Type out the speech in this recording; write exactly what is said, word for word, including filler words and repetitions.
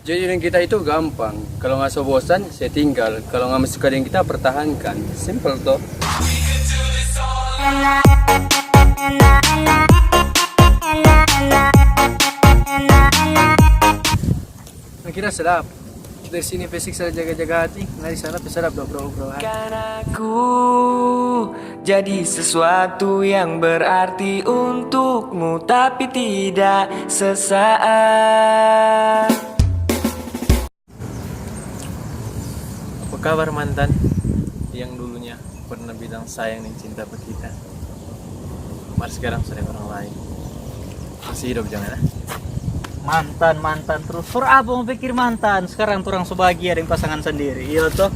Jadi dengan kita itu gampang. Kalau nggak so bosan, saya tinggal. Kalau nggak suka dengan kita, pertahankan. Simple toh. Nah, kira sedap. Dari sini fisik saya jaga-jaga hati. Nah, di sana pe sedap dong, bro, bro. Kan aku jadi sesuatu yang berarti untukmu, tapi tidak sesaat. Apa kabar mantan yang dulunya pernah bilang sayang dan cinta ke kita? Mar sekarang sudah orang lain. Masih hidup jangan, ah? Mantan, mantan terus. For apa mau pikir mantan? Sekarang torang so bahagia deng pasangan sendiri, iyo toh?